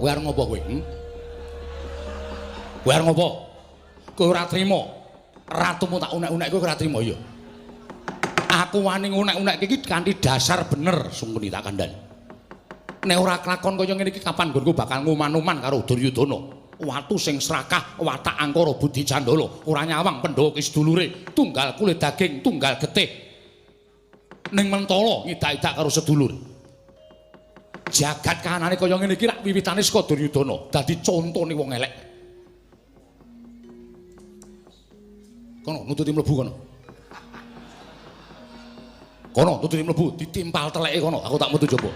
Kowe arep ngopo kowe? Hmm? Kowe arep ngopo? Kowe ora trima. Ratumu tak unek-unek kowe ora trima ya. Aku wani ngunek-unek iki kanthi dasar bener Sungkuni tak kandhani. Nek ora kelakon kaya ngene iki kapan nggonku bakal nguman-uman karo Duryudana. Watu sing srakah, watak angkara budi candala, ora nyawang Pandhawa ki sedulure, tunggal kulit daging, tunggal getih. Ning mentala ngidak-idak karo sedulur. Jagat kahanane kaya ngene iki rak wiwitane saka Duryudana, dadi contone wong elek. Kono nututi mlebu kono. Kono nututi mlebu, ditimpal teleke kono, aku tak metu jaba.